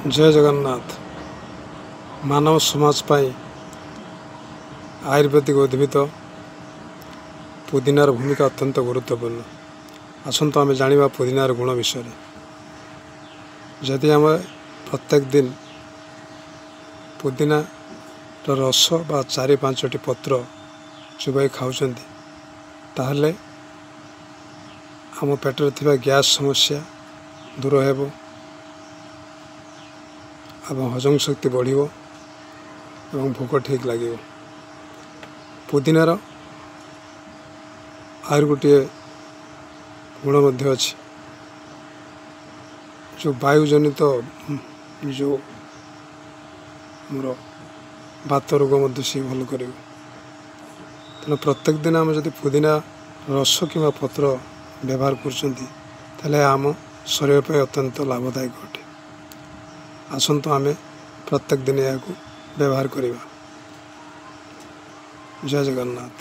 ଜୟ ଜଗନ୍ନାଥ। ମାନବ ସମାଜ ପାଇଁ ଆୟୁର୍ବେଦିକ ଉଦ୍ଭିଦ ପୁଦିନାର ଭୂମିକା ଅତ୍ୟନ୍ତ ଗୁରୁତ୍ୱପୂର୍ଣ୍ଣ। ଆସନ୍ତୁ ଆମେ ଜାଣିବା ପୁଦିନାର ଗୁଣ ବିଷୟରେ। ଯଦି ଆମେ ପ୍ରତ୍ୟେକ ଦିନ ପୁଦିନାର ରସ ବା 4-5ଟି ପତ୍ର ଚୋବାଇ ଖାଉଛନ୍ତି, ତାହେଲେ ଆମ ପେଟରେ ଥିବା ଗ୍ୟାସ୍ ସମସ୍ୟା ଦୂର ହେବ ଏବଂ ହଜମ ଶକ୍ତି ବଢ଼ିବ ଏବଂ ଭୋକ ଠିକ୍ ଲାଗିବ। ପୁଦିନାର ଆହୁରି ଗୋଟିଏ ଗୁଣ ମଧ୍ୟ ଅଛି, ଯେଉଁ ବାୟୁଜନିତ ଯେଉଁ ଆମର ବାତ ରୋଗ ମଧ୍ୟ ସିଏ ଭଲ କରିବ। ତେଣୁ ପ୍ରତ୍ୟେକ ଦିନ ଆମେ ଯଦି ପୁଦିନା ରସ କିମ୍ବା ପତ୍ର ବ୍ୟବହାର କରୁଛନ୍ତି, ତାହେଲେ ଆମ ଶରୀର ପାଇଁ ଅତ୍ୟନ୍ତ ଲାଭଦାୟକ ଅଟେ। ଆସନ୍ତୁ ଆମେ ପ୍ରତ୍ୟେକ ଦିନ ଏହାକୁ ବ୍ୟବହାର କରିବା। ଜୟ ଜଗନ୍ନାଥ।